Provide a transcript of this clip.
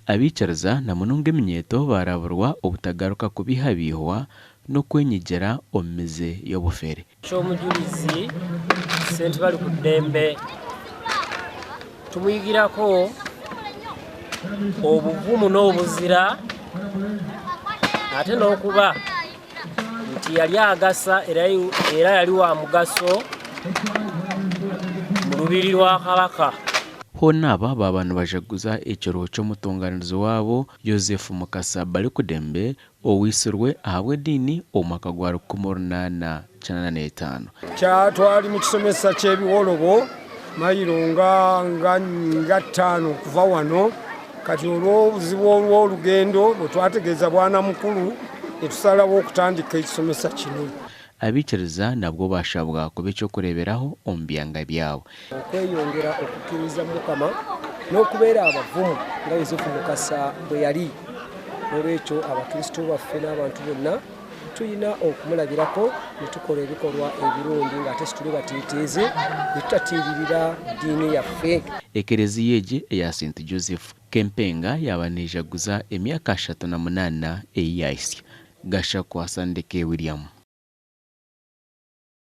Abiikiriza na munonga eminyeeto baraburwa obutagaruka kubihabihwa n'okwenyigira omu mize y'obufere. Ky'omujulizi Sentebale tumuyigirako obuvumu n'obuzira ate n'okuba nti yali agasa era yali wa mugaso mu lubiri lwa Kabaka. Hoona aba baaba nibajaguza ekiro ky'omutunganizi waabo Yosefu Mukasa Balikuddembe owisirwe ahabw'ediini omu mwaka gwa 1885. Kyatwali mu kisomesa ky'ebiwolobo mayiro nga 5 okuva wano. Kati olw'obuzibu olw'olugendo bwe twategeeza bwana mukulu ne tusalawo okutandika ekisomesa kino. Abiikiriza nabwo bashabwa kuba ekyokureeberaho omu byanga byabo. Okweyongera okukkiriza Mukama n'okubeera abavumu nga Yosefu Mukasa bwe yali. N'olwekyo abakristo baffe n'abantu bonna tulina okumulabirako ne tukola ebikolwa ebirungi ng'ate situli batiitiizi ne tutatiiririra ddiini yaffe. Ekereziya egi eya St Joseph Kempenga yaba neejaguza emyaka 38 ei yahisya. Gashakwa Sandeke William.